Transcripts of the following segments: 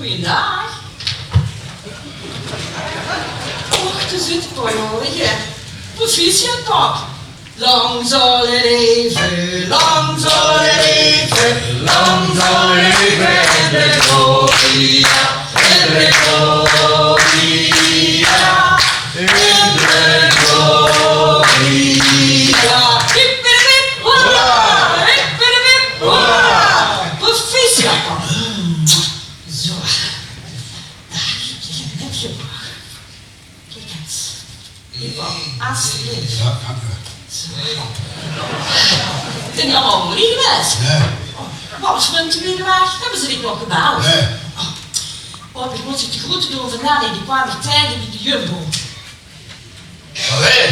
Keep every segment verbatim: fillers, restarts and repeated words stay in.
Goojendaag. Och, dao zit 'r toch al, hè. Proficiat, pap. Lang zal 't leve, lang zal 't leve, lang zal 't leve in de gloria, in de gloria, in de gloria. Hip, hip, hip, hoera! Hip, hip, hip, hoera! Proficiat, pap. Zo. Daag, ich höb dich ein nep gebrach. Kiek ins. Ivo, alstublieft. Ja, dank u. Zo. Bin je allemaal al geweest? Nee. Oh, wat is met de weg? Hebben ze dich nog gebeld? Nee. Oh, pap, ich mós dich de groete doon van Nanny, die kwaam ich taenge bie de Jumbo. Allee.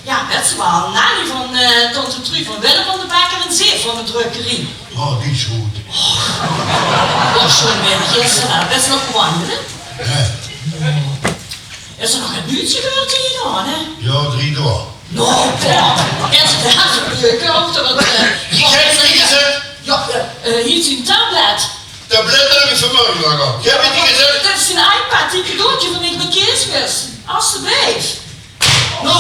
Ja, det is waal Nanny van, eh, tante Truus, van Willem van de Bekker en Zeef van de drukkerie. Oh, die is good. Oh, zo ben ich gister. Det is nog gewoon, hè? Ja. Is er nog ein buutje gebeurd hie dan, hè? Ja, drie daag. Nou, pap, is het echt leuk, hoor, dat, eh, Geef me die gezet. Ja, eh, hier is een tablet. Tablet heb ik vanmorgen nog al. Geef me die gezet. Dat is een iPad, die cadeautje van ich met Kees was. Alstublieft. Zo,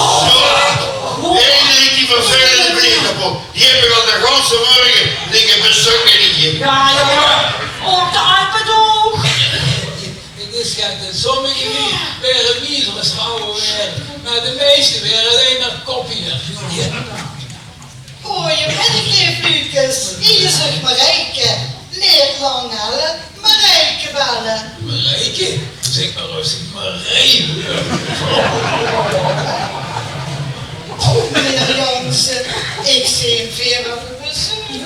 eindelijk die vervelende vleerkapot. Die heb ik al de ganse morgen liggen bezoeken hier. Ja, ja, ja. Och, de iPad ook. Het is gek, sommige lieden waren miezels, ouwe weer, maar de meeste waren alleen maar kopieën. Goeiemiddag, leef Lucas. Hier is Marijke. Neet lang helle, Marijke belle. Marijke? Zeg maar rustig Marie. Oh, meneer Jansen, ich zeen veer op bezeuk.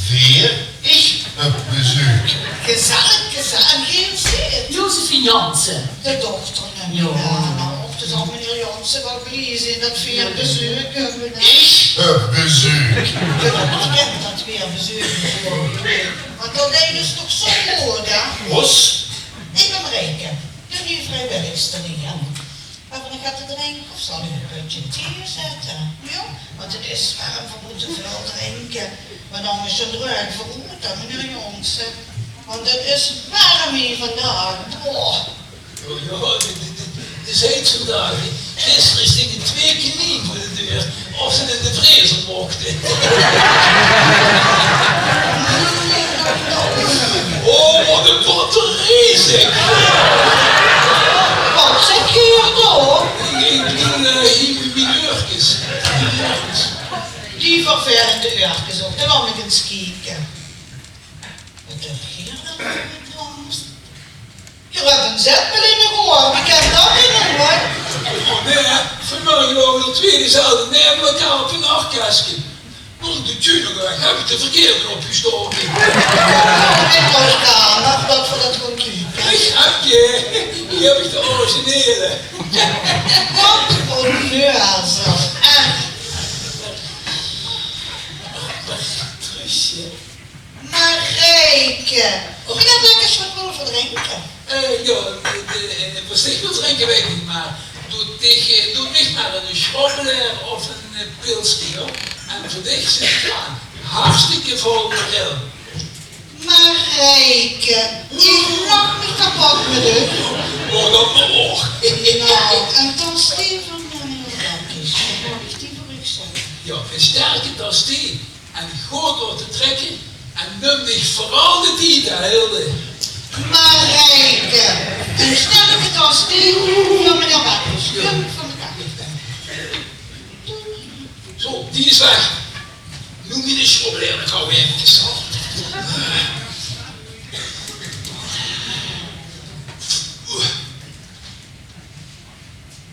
Veer? Ich op bezeuk. Gezellig, gezellig. En geer zeet? Josephine Jansen. De dochter. Ja. Ja, nou, och, dan zal meneer Jansen waal blie zeen dat veer bezeuk höbbe, hè. Ich op bezeuk. Ja, ich kin dat veer bezeuk höbbe. Want dat deej dus toch zo good, hè? Os? Ich bin Marijke, de nuuj vrijwilligster hie. Höbs se get te drinke of zal ich ein pötje thee zette? Ja, want het is werm, veer mótte väöl drinke. Maar dan is 't droeg veur oet, hè, meneer Jansen. Want het is werm hie vandaag. Boah. Oh, ja, de, de, de, de zeet vandaag, hè. Gister is tegen twee knien veur de deur. Of ze in de vriezer mochte. Oh, wat een batterie, zeg. Wat zeg je hier nou? Ik, ik bedoel, eh, hier, die urkes. Die urkes. Die vervelende urkes ook. Dan laat ik eens kijken. Wat höb geer dan weer mit ons? Geer höb ein zeppelin in de oor, wie kan dat dan, hoor? Oh, nee, hè? Vanmorgen laoge d'r twee dezelfde naeve elkaar op de nachtkastje. Toen de tuner weg, höb ich de verkeerde opgestoke. En dan kan nog dat veur dat kon kieke. Ein grepke, die höb ich de originele. Wat ein neuzel. Echt. Truusje. Marijke, ich höb lekker wat wille verdrinke. Eh, ja, de, de, wat ich wil drinke, weet ich niet, maar doot dich, eh, doot mich maar ein schrobbelaer of ein, eh, pilske, hoor. En veur dich zit 't aan. Hartstikke vol, Maril. Marijke, ich lach mich kapot mit dich. Oh, dat maar ook. Nou, ein tas thee van meneer Bekkers. Dan kan ich die veur uch zette. Ja, ein sterke tas thee. En good laote trekke en num dich veural de tied, hè, Hilde. Marijke, ein sterke tas thee veur meneer Bekkers. Kom, van de kamer. Zo, die is weg. Noe mien schrobbelaer gauw efkes.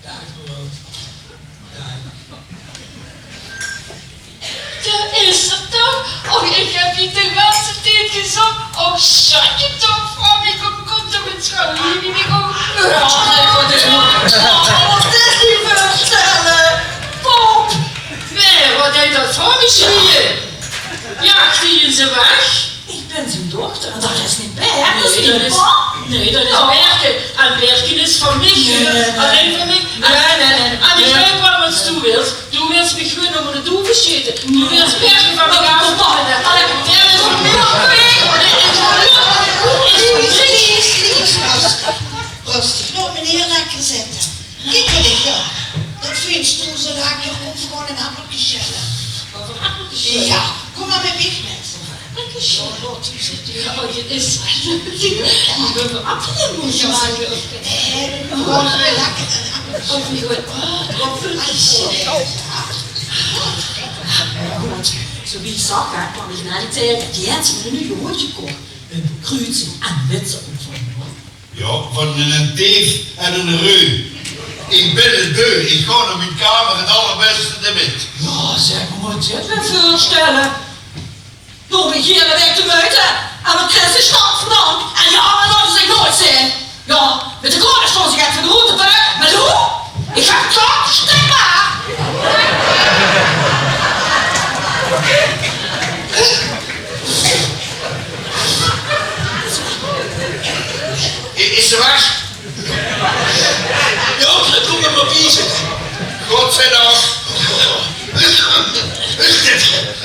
Daag, mevrouw. Daag. Dao is 'r toch. Och, ich höb dich de ganse tied gezocht. Och, sjatje toch, vrouw, ich kóm, kóm toch ins gaw hie, ich kóm. Och, wat is die vertelle? Pop! Nee, wat heet dat vrouwsje hie? Jaag die ins weg. Ich bin zien dochter. Dat is neet Berke, dat is neet pap. Nee, dat is Berke. En Berke is van mich, hè. Allein van mich. Nee, nee, nee. En ich weit waal wat doe wils. Doe wils mich gewoon ónger de doeve sjete. Doe wils Berke van mich aafhaoje. Allein, dat is van mich. Is van mich. Ja, kom maar met mich mit. Dank u schön. Ja, oh, dit is... Die hebben we appelen moeten maken. Nee, gewoon lekker. Oh, wie goed. Oh, dank u schön. Good, zoals ich zag, hè, kwam ich net, eh, die hèt ein nuuj hoodje gekoch. Ein kruutsing en witse ómvouwing. Ja, van eine deef en eine reu. Ich bin 't beu. Ich gaon nao mien kamer 't allerbèste d'rmit. Ja, zeg, waat mót ich mich veurstelle? Loop ich hie de waek te muite en waat kriegs se sjtrak van dan? En ja, dan laote ze zich noeats zeen. Ja, mit de kolle sjtóng ich ech veur de roete bök, mer doe? Ich höb toch stikbaar. I-, is ze weg? Ja, dan kom ich mer bie zich. Godzijdank.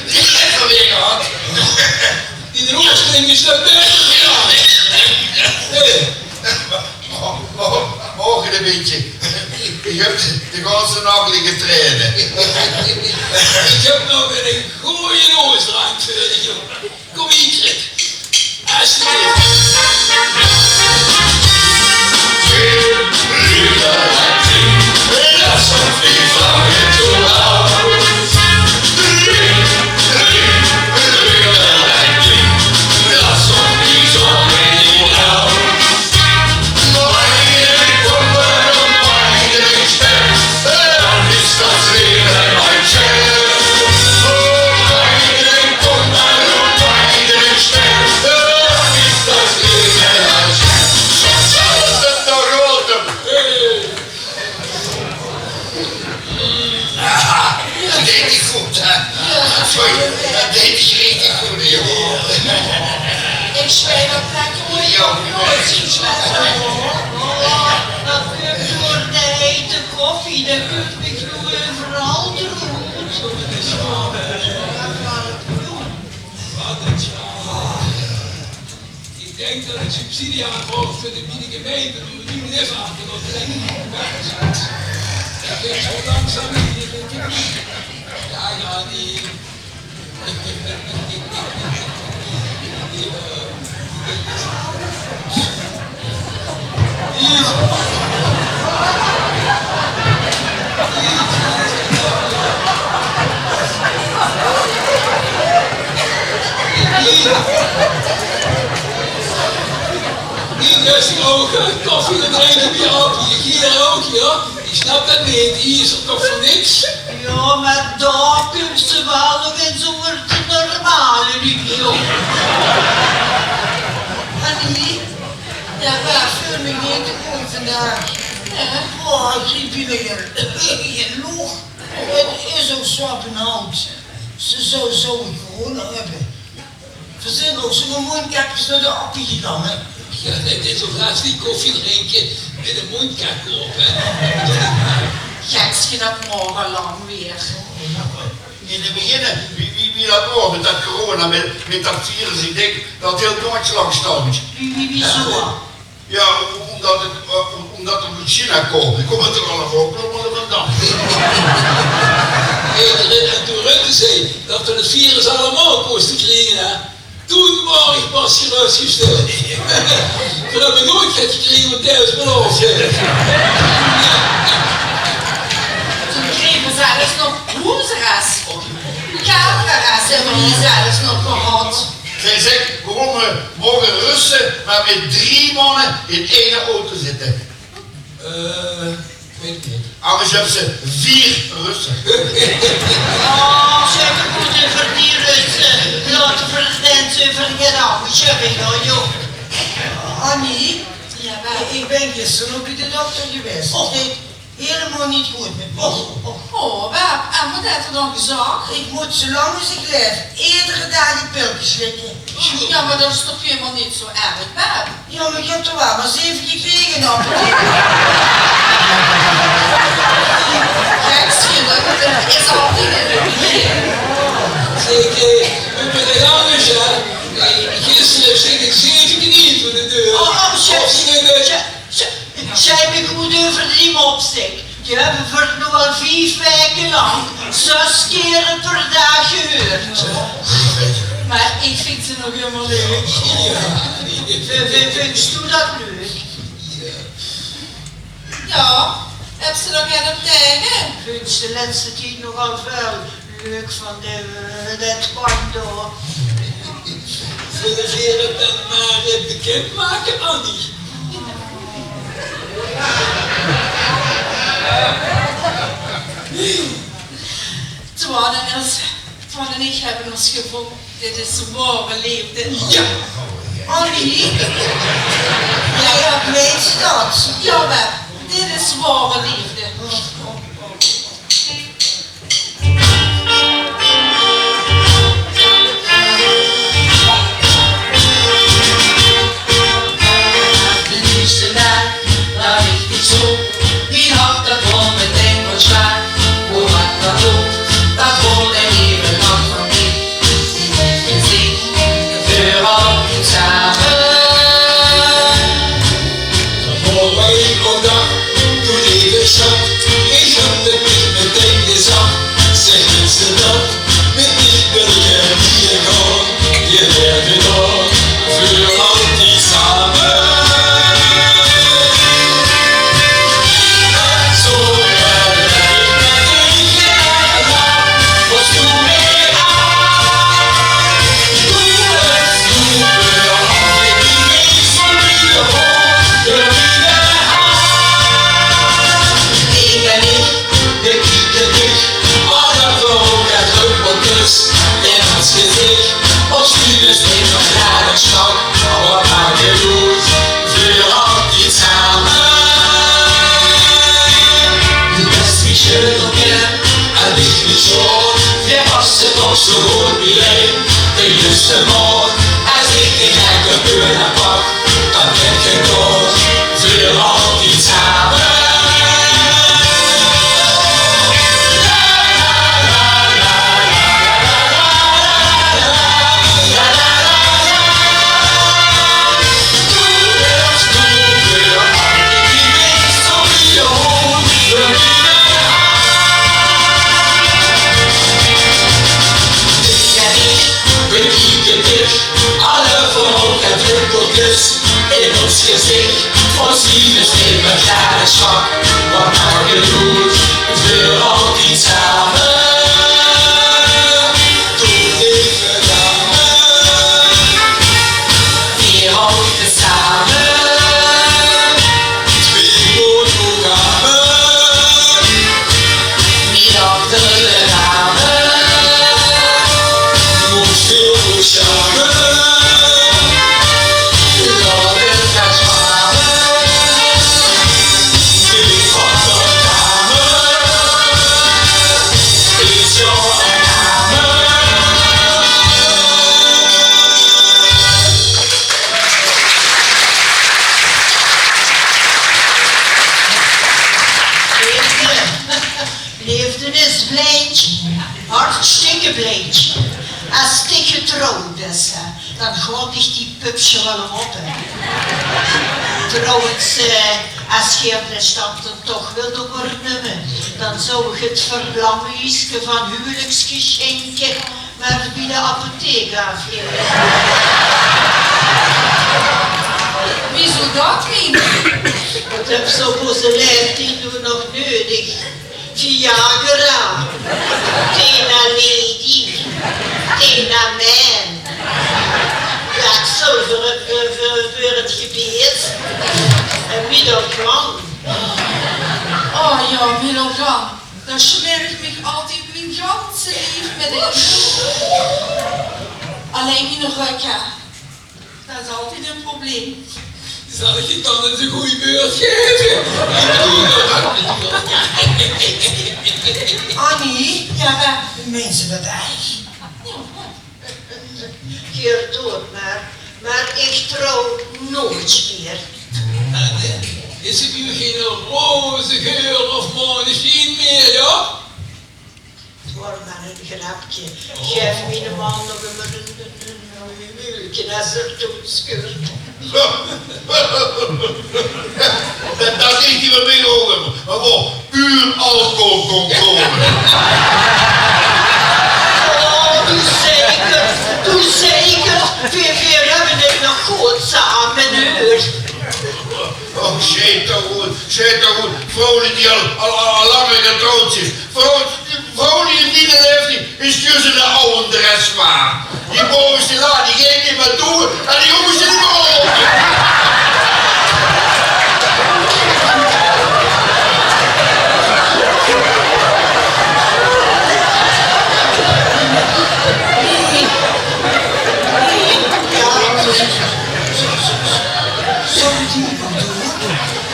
Die höb ich alweer gehad. Die droesling is de bèste. Hey. Mo-, mo-, moge ein bietje. Ich höb de ganse nach ligke traine. Ich höb nog ein gooj oosdrank veur dich, jóng. Kom hie, Krit. Alsjeblieft. Aha, dat deeg ich good, hè? Sorry, dat deeg ich richtig good, jóng. Ich sjpeel op dat gooj. Ja. Noeats zoe sjpele, huur. Oh, dat kump door de heite koffie, dat kump mich noe euveral d'roet. Ich dink dat ich subsidie aanvraog veur de, bie de gemeinte, óm de nuuj lift aan te laote lègke. Dat geit zoe langzaam hie. Ja, ja, die... Hie is ouch, eh, koffie te drinke bie Appie. Hie ouch, ja. Ich snap dat neet. Hie is 't toch veur niks? Ja, mer dao kump ze waal nog ins ónger de normale luuj, jóng. En hie, dao waas veur mich neet te kómme vandaag. Hè? Oh, ich bön hie, hie loeg. 't Is ouch zoe benauwd. Ze zou, zou 't corona höbbe. Veer zeen ouch zoe mit móndkapkes nao de Appie gegange. Ja, dat is ouch laats die koffie drinke mit ein móndkapke op, hè. Gekske, dat maag al lang weer. In 't begin, wie, wie, wie dat waor mit dat corona, mit, mit dat virus, ich dink dat hieël Duitsland stóng. Wie, wie, wieso? Ja, ómdat 't, eh, óm-, ómdat 't oet China kump. Die kómme toch allemaol, kómme d'r vandaan. Hey, en toen Rutte zag dat veer 't virus allemaol kóste kriege, hè, toen waor ich pas geröstgesteld. Veer höbbe noeats get gekrege van Thijs Belaof. Toen krege veer zelfs nog hoesarrest. Kamerarrest höbbe veer hie zelfs nog gehad. Zèk, zèk, waorom, eh, moge Russe mer mit drie manne in eine auto zitte? Eh, ich weit 't neet. Angers höbs se veer Russe. Oh, zèk, good, euver die Russe. Laot veer 't ins euver get angers höbbe, jao, jao. Annie? Ja, Beb. Ich, ich bön gister nog bie de dokter gewaes. Oh. Hielemaol neet good mit mich. Och, och. Oh, Beb, en waat haet 'r dan gezag? Ich mót zoe lang es ich laef, edere daag ein pilke slikke. Ja, mer dat is toch hielemaol neet zoe erg, Beb? Ja, mer ich höb d'r waal mer zeve gekrege, hè. Gekske, dat is altied in 't begin. Zèk, eh, ich bön d'r angers, hè. Gister höb ich zeve knieë veur de deur. Oh, oh, zèk, zèk, zèk, zèk mich good euver die mop, zèk. Die höbbe veer noe al vief waeke lang zès kiere per daag gehuurd. Nog hielemaol leuk. Jao. Vin-, vin-, vins doe dat leuk? Jao, höbs se dao get op taenge? Vins de lèste tied nogal väöl leuk van de, eh, det band dao. Zölle veer det dan mer, eh, bekindmake, Annie? Twan en ich, Twan en ich höbbe ós gevónje. Dit is waore leefde. Jao. Annie? Jao, jao, meins se dat? Jao, mer dit is waore leefde. De leefste daag, dat ich dich zoog, mien hart dat woort metein van slaag. Hoe waor dat ouch? Dat woort ein ierelach van dich. Die leefde zich veur altied same. Morge op dag, doe leef ich sjat, ich höb 't dich metein gezag. Zèk, wils se dat? Mit dich wil ich 'n lieve gaon. Veer waere nog veur altied same. Zo, eh, mit dich, eh, wat doe ich aan? Doe bös, doe bös, ich bön zo lief veur dich. Ich bön ich, de kieke dich, alle vrouwe druppeltjes in ós gezich. Ós liefde is nog jare sjat, wat maak 't oet, veur altied same. Doe bös mien sjleutelke en ich dien sjoon, veer passe toch zo good biejein. De juuste maot, es ich dich lekker beun pak. Dat höb ich toch veur altied same. Alle vrouwe druppeltjes in ós gezich. Ós liefde is nog jare sjat, wat maak 't oet, veur altied same. Doe leef dame, veer haoje same. Twee monogame. Neet achter de ramen. Nog väöl same. Laot 't gaon sjpare. Dit van de kamer is jouw kamer. Leefde. Leefde is blind. Hartstikke blind. Es dich getrouwd bös, hè, dan gaon dich die pupsje waal op, hè. Trouwens, eh, es geer de sjtap dan toch wilt euvernumme, dan zou ich 't verlanghuuske van huwelijksgeschenke mer bie de apotheek aafgaeve. Wieso dat neet? Wat höbs se op ozze laeftied noe nog neudig? Viagra, Tenalady, Tenaman. Jao, ich zou veur 't, veur, veur 't gebeet. En wie dat kan. Oh jao, wie dat kan. Dao smeer ich mich altied mien ganse lief mit in. Allein mien rök, hè. Dat is altied ein probleem. Zal ich dich dan ins ein gooj beurt gaeve? Annie, jao, mer minse bie dich. Geer doot mer, mer ich trouw noeats mieër. Is 't noe gein roze geur of maonesjien mieër, jao? 't Waor mer ein grepke. Gaef miene man nog ummer ein, ein, ein huwelijke es 'r doedskeurt. Dat, dat is die van mich ouch ummer. Mer waor, puur alcoholcontrole. Oh, doe zeker, doe zeker. Vrouwe die al, al, al, al langer getrouwd zien. Vrouw, vrouw die in die leeftied is juist een oude dress waar. Die bovenste laag, die geit neet mieë toe en die jonges zien neet mieë ope.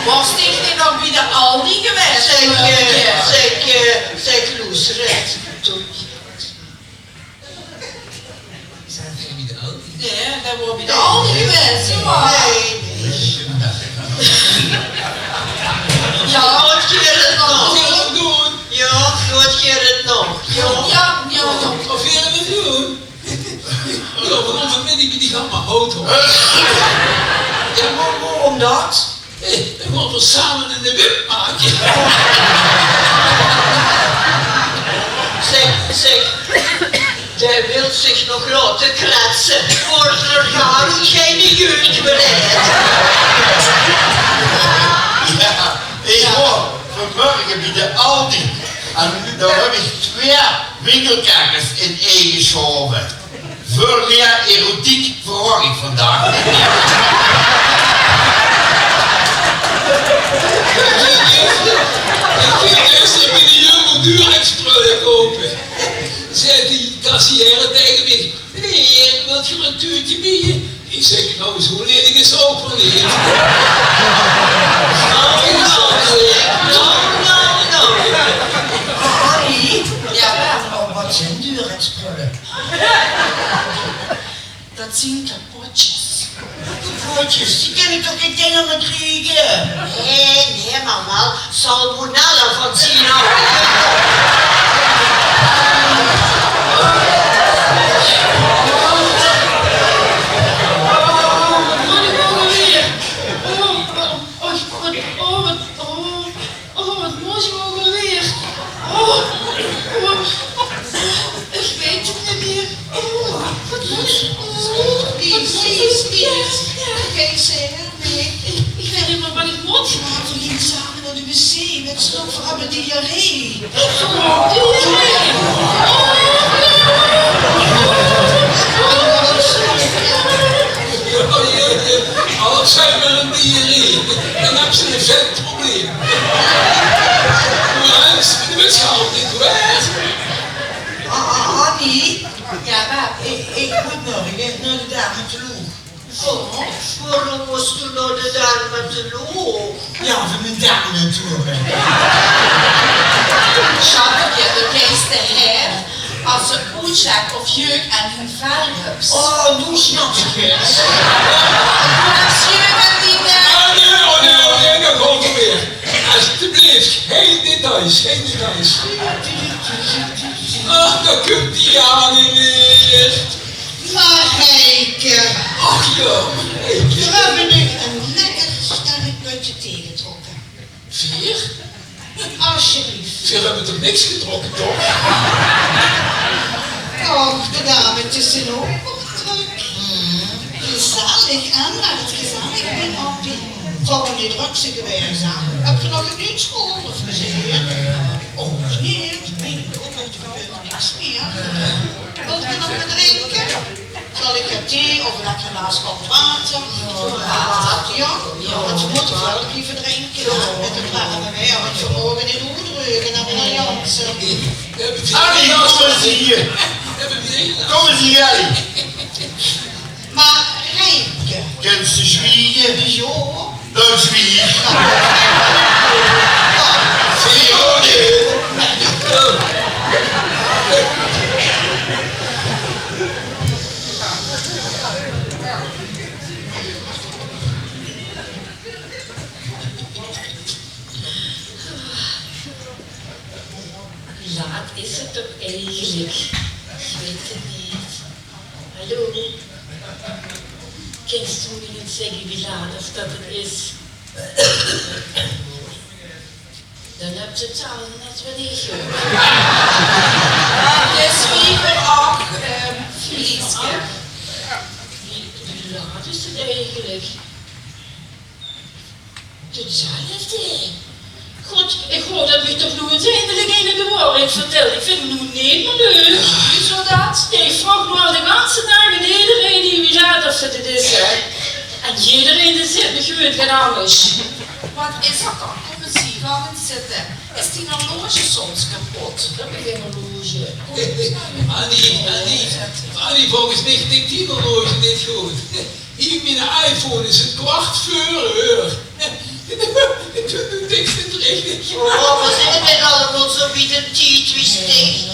Waas ich neet nog bie de Aldi gewaes? Zeg, eh, zeg, eh, zeg, Loes, recht. Nae, det waas bie de Aldi gewaes, jao. Nae, nae. Jao, doot geer 't nog? Jao, doot geer 't nog? Jao. Jao, jao. Of veer 't nog doon? Jao, vanaovend bön ich bie die gamma hout, huur. Jao, mer waorom det? Hé, dan gaon v'r same in de wip make. Zeg, zeg, dae wilt zich nog laote kretse. Veur d'r gaar oet geine jeuk mieë haet. Jao, ich waas vanmorge bie de Aldi. En dao höb ich twee winkelkarkes in eingesjaove. Väöl mieë erotiek verwach ich vandaag neet mieë. Ich ging gister bie de Jumbo Durex spölle koupe. Zaet die kassière taenge mich: "Meneer, wilt geer ein tuutje bie?" Ich zèk: "Nou, zoe lelijk is ze ouch weer neet." Nou, nou, nou, nou. Annie? Jao, waat? Oh, waat zeen Durex-spölle? Det zeen kapotjes. Kapotjes? Die kin ich toch gein dinger mieë kriege? Nae, nae, mer waal salmonella van zien. Oh, waat, oh, waat, oh, waat, oh, waat waas 't ouch alweer? Oh, oh, oh, ich weit 't neet mieë. Oh, waat waas 't? Oh, waat waas 't? Niks, niks, niks. Gein zeer, nae. Ich, ich weit neet mieë waat ich mót. Laot v'r gaon same nao de wc, wèts se nog, v'r höbbe diarree. Oh, diarree. Oh, nae. Alzheimer en diarree. Dan höbs se ein vet probleem. Mins, doe wèts 't neet, hè? Ah, Annie? Jao, pap? Ich, ich mót morge nao de dermatoloog. Oh, waorom mós doe nao de dermatoloog? Jao, veur mien derm natuurlik. Sjat, jao, det is de haer. Es se oetsjek of jeuk aan hun vel höbs. Oh, noe snap ich 't. Doe höbs jeuk aan dien, eh... Oh nae, oh nae, oh nae, det kump waal weer. Esjeblief, gein details, gein details. Ach, dao kump die aan weer. Marijke. Ach jao, Marijke. Veer höbbe dich ein lekker sterk pötje thee getrokke. Veer? Alsjeblieft. Veer höbbe toch niks getrokke, toch? Och, de dametjes zeen ouch nog drök. Gezellig, en laot 't gezellig, mien appie. Veur die drökste gewaes, hè. Höb geer nog get nuuts gehuurd of gezeen? Och, neet? Nae, ouch neet. Niks mieë. Wilt geer nog get drinke? Zal ich get thee of lekker ein glaas kald water? Water, jao. Want v'r mótte waal blieve drinke, hè. Mit 't werm waer, want v'r moge neet oetdreuge, hè, meneer Jansen. Annie, kóm ins hie. Kóm ins hie, Annie. Marijke. Kins se zwiege? Jao. Dan zwieg. Zwieg. Wie laat is 't toch eigelik? Ich weit 't neet. Hallo? Kins doe mich neet zègke wie laat of det 't is? Dan höbs se 't zelfde es waat ich höb. 't Is vief veur ach, eh, Felieske. Wie, wie laat is 't eigelik? 'Tzelfde. God, ich haop det mich toch noe ins eindelik eine de waorheid vertèlt. Ich vinj 't noe neet mieë leuk. Wieso det? Jao, ich vraog noe al de ganse daag aan ederein dae mich zaet of ze dit is, hè. En ederein dae zaet mich gewoon get angers. Waat is det dan? Kóm ins hie, gaon ins zitte. Is dien horloge soms kepot? Ich höb gein horloge. Annie, Annie, Annie, volges mich tikt dien horloge neet good. Hie, mien iPhone is 'n kwart veur, huur. Doe, doe tiks 't richtig. Oh, waat zeen dit allemaol zoe bie de tied, wis ich.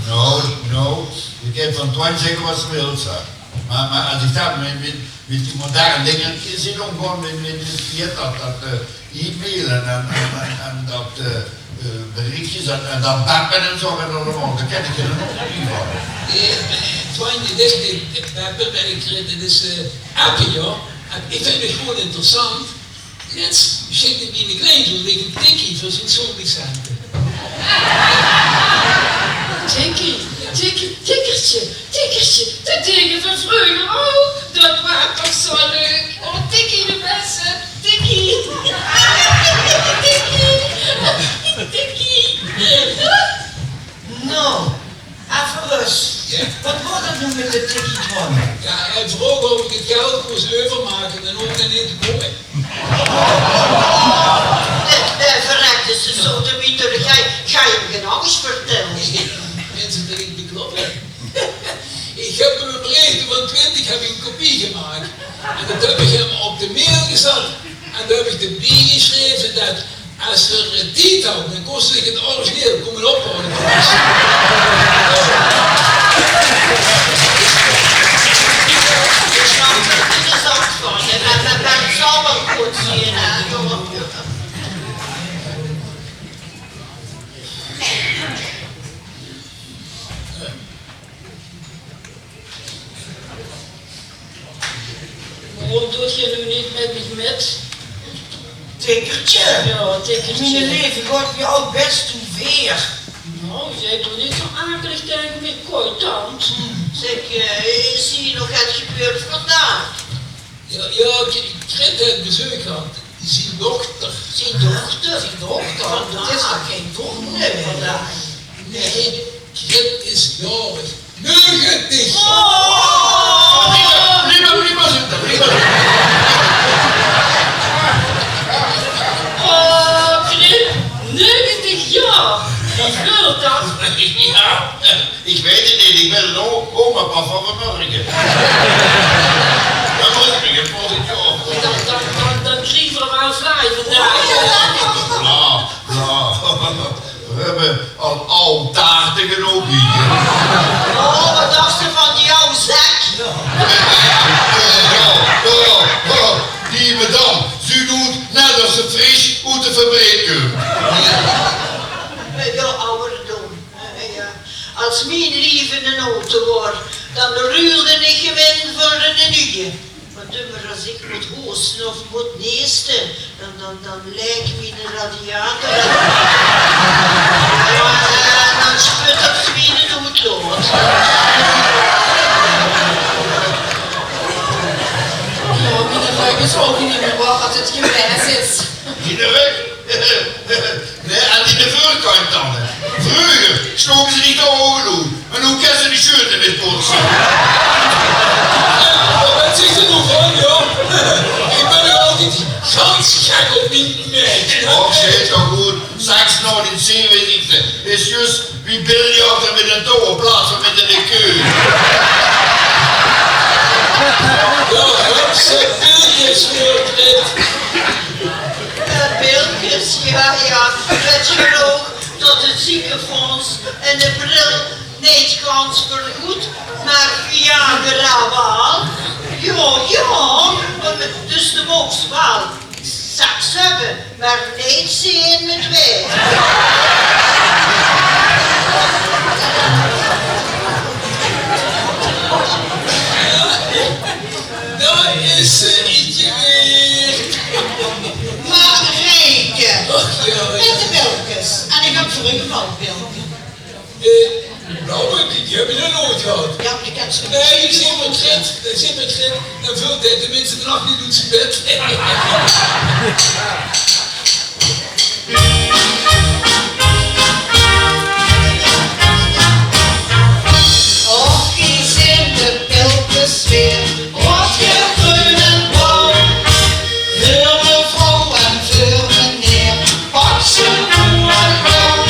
Noe, noe, ich kin van Twan zègke waat se wils, hè. Mer, mer es ich det mit, mit, mit die moderne dinger zeen ómgaon, mit, mit, mit, wie hèt det, det, eh, e-mailen en, en, en, en det, eh, eh, berichtjes en, en det beppe en zoe en allemaol, dao kin ich gein hol van. Eh, eh, Twan, det is neet beppe, mer ich, det is, eh, appe, jao. En ich vinj 't gewoon interessant. Lèts sjikde miene kleinzoon mich 'n tikkie veur zien zombiecenten. Tikkie, tikkie, tikkertje, tikkertje. Det dege v'r vreuger ouch. Det waas toch zoe leuk. Oh, tikkie de bèste. Tikkie. Tikkie. Tikkie. Noe, effe rös. Jao. Waat waor det noe mit de tikkie, Twan? Jao, hae vroog of ich 't geld mós euvermake en hoof dan neet te kómme. Eh, eh, verrek, dus de sodemieter, gaon, gaon ich 'm get angers vertèlle? Minse, det is bekloppe. Ich höb 'm 'n berichtje van twintig höb ich 'n kopie gemaak. En det höb ich 'm op de mail gezat. En dao höb ich d'rbie gesjreve det es v'r tied hawwe, dan kós ich 't origineel kómme ophaole. Ich snap d'r geine zak van, hè, mer, mer, mer 't zal waal good zeen, hè, jóng. Waorom doot geer noe neet mit mich mit? Tikkertje. Jao, tikkertje. Mien leef, ich waer bie dich bès ómver. Noe, doot neet zoe akelig taenge mich, kót, tant. Zèk, eh, is hie nog get gebeurd vandaag? Jao, jao, K-, Krit haet bezeuk gehad. Zien dochter. Zien dochter? Zien dochter? Vandaag. Det is toch gein wónder? Nae, vandaag. Nae, Krit is jaorig. Negentig! Oh! Blief mer, blief mer zitte, blief mer zitte. Oh, Krit, negentig jaor! Wie veult det? Jao, ich weit 't neet, ich bön 't o-, oma-papa van vanmorge. Dan mós ich mich volgend jaor. Dan, dan, dan, dan kriege v'r waal vlaai vandaag. Bla, bla. V'r höbbe al aw taarte genóg hie. Oh, waat dachs se van die aw zèk? Jao, jao, jao. Die madam, ze doot net of ze fris oet de fabriek kump. Jao, awwerdom. Eh, jao. Es mien lief 'nen auto waor, dan ruilde ich 'm in veur 'ne nuje. Mer dömmer, es ich mót hoeste of mót neeste, dan, dan, dan lèk miene radiator. Jao, en dan sput 't miene oetlaot. Jao, miene rök is ouch neet mieë waerd es 't gewaes is. Miene rök? Nae, en die de veurkantj dan, hè. Vreuger sjtoke ze dich de ouge oet. En noe kins se de sjeute neet poetse. Jao, waat zègks se noe van, jao? Ich bön nog altied gans gek op die meid. Och, zèk toch good. Seks nao die zeventigste is zjus wie biljarten mit ein touw in plaats van mit ein keu. Jao, höb se bilkes veur, Krit? Eh, bilkes, jao, jao. Wèts se ouch det 't zeekenfónds in de bril neet gans vergoedt, mer Viagra waal? Jao, jao. Dus de mós waal seks höbbe, mer neet zeen mit wae. Dao is ze, Ietje weer. Marijke. Och, jao, jao. Mit de bilkes. En ich höb veur uch ein bilke. Eh, noe, die höb ich nog noeats gehad. Jao, mer ich höb ze... Nae, ich zeen mit Krit, ich zeen mit Krit, dan veult hae tenminste de nach neet oet zien bed. Och, die zeen de pilkes weer, wat veur greun en blauw. Veur mevrouw en veur meneer, pak ze noe mer gauw.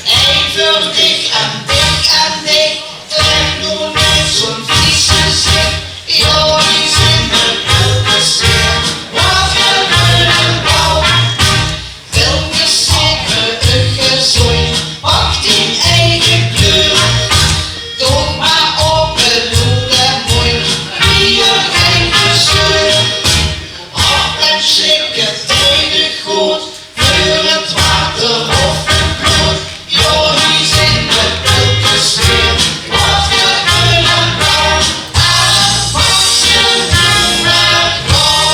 Ein veur dich en dich en dich, trèk noe neet zoe'n vies gezich. Jao, die zeen de pilkes weer, wat veur greun en blauw. Pilkes zeen veur uch gezónj, pak dien eige kleur. Doot mer op de loede moeite, wie uch eigen sleur. Hap en sjik 't tijdig good, veur 't water of 't blood. Jao, die zeen de pilkes weer, wat veur greun en blauw. En pak ze noe mer gauw.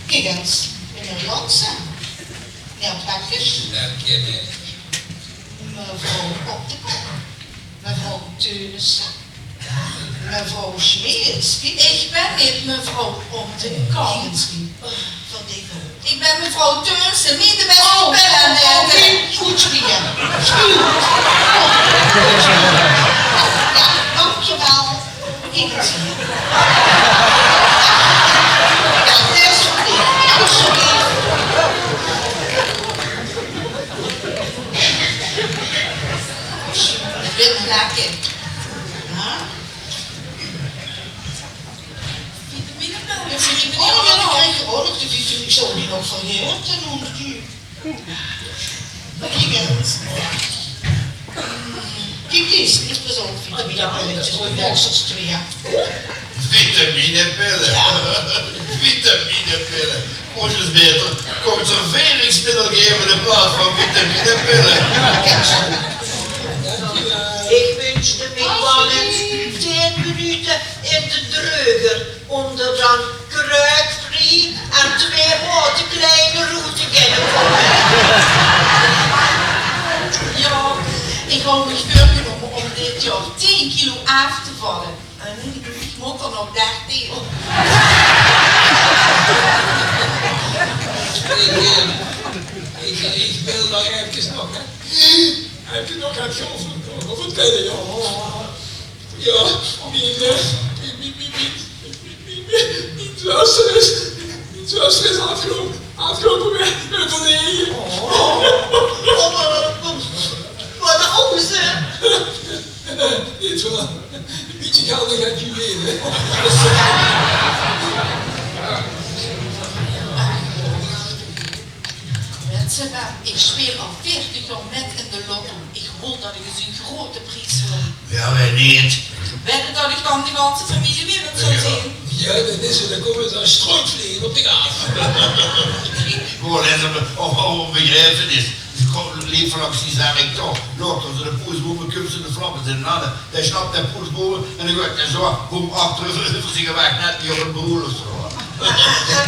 Kiek ins, meneer Jansen, meneer Plekjes, mevrouw Optekamp, mevrouw Teunissen, mevrouw Smeets. Ich bön neet mevrouw Optekamp. Ich bön mevrouw Teunissen, neet de bèste pèl aan de... Oh, good, Smeets. Good. Jao, dankjewel. Kiek ins hie. Jao, det is veur dich. Alsjeblieft. Wit lekker. Jao? Vitaminepil. Oh, jao, die krieg ich ouch nog, de vitamine. Ich zou die nog vergaete, die. Kiek ins. Kiek ins, dit is ouch vitaminepilletjes. Veur boksers twee, jao. Vitaminepille. Jao. Vitaminepille. Mós ins baeter conserveringsmiddel gaeve in plaats van vitaminepille. Ich wins mich waal ins tieën minute in de dreuger, óm d'r dan kruukvrie en twee maote kleiner oet te kinne kómme. Jao, ich haw mich veurgenómme óm dit jaor tieën kilo aaf te valle. En ich mót d'r nog dertien. Ich, eh, ich, ich wil nog efkes nog, hè. Höb geer nog get gehoord van, van vertèlle, jao? Jao, mien, eh, mien, mien, mien, mien, mien, mien, mien zuster is, mien zuster is aafgeloupe, aafgeloupe waek euverleje. Oh, oh, oh, oh, wat ein oze. Neet waor? Bietje geld en get juwele. Wèt se waat, ich speel al veertig jaor mit in de lotto. Ich wól det ich ins eine groeate pries win. Jao, wae neet? Wèt se det ich dan de ganse femilie weer zów zeen? Jao, det is 't. Dan kómme ze es sjtroeipvlege op dich aaf. Ich wól ins ein be-, op, op ein begraefenis. Ich kóm, leep langs die, zag ich toch: "Lotto, es de poes bove kump, zeen de vlamme zeen aan." Dae sjnap dae poes bove en dae geit dae zo, boem, achter euver zich weg, net wie op ein broelof zo. En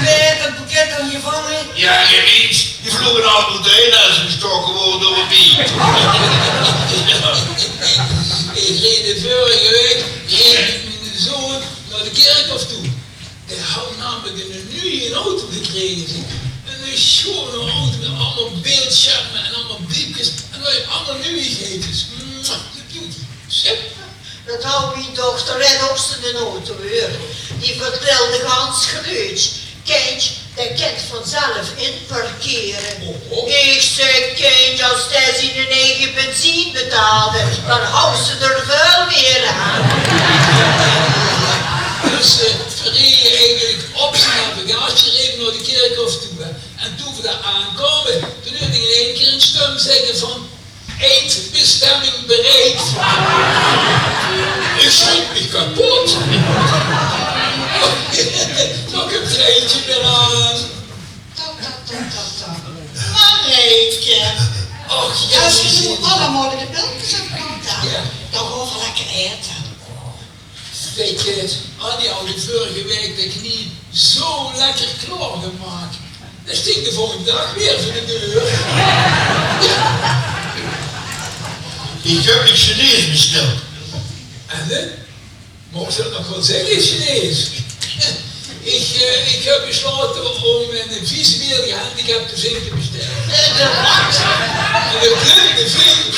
wae haet 't boeket dan gevange? Jao, gein eins. Die vloge allemaol oetein es ze gesjtaoke waore door ein biet. Ich reed de vörige waek, reed ich mit miene zoon nao de kirkhof toe. Dae haw namelik eine nuje auto gekrege, zèk. Eine sjoone auto mit allemaol beeldsjerme en allemaol bliepkes en allemaol nuujigheidjes. Mwah, de beauty. Sjik. Det haw mien dochter, haet ouch zoe'n auto, huur. Die vertèlde gans geleuk: "Kindj, dae kint vanzelf inparkere." Oh, oh. Ich zèk: "Kindj, es dae zien eige benzine betaalde, dan haw ze d'r väöl mier aan." Dus, eh, veer reje eigelik op zien navigatie, reje nao de kirkhof toe, hè. En toen veer dao aankaome, toen huurde ich in eine kier ein sjtum zègke van: "Eindbestemming bereikt." Ich sjrik mich kepot. Nog ein treintje d'raan. Tap, tap, tap, tap, tap. Marijtje. Och, jao, es veer noe allemaol de pilkes höbbe, dan, dan gaon veer lekker aete. Wèt geer, Annie haw de vörige waek de knie zo lekker klaorgemaak. Dae sjtóng de volgende daag weer veur de deur. Ich höb mich Chinees besteld. En, hè? Maag ich det nog waal zègke, Chinees? Ich, eh, ich höb beslaote óm ein visueel gehandicapte zin te bestelle. Ein blinde vriend.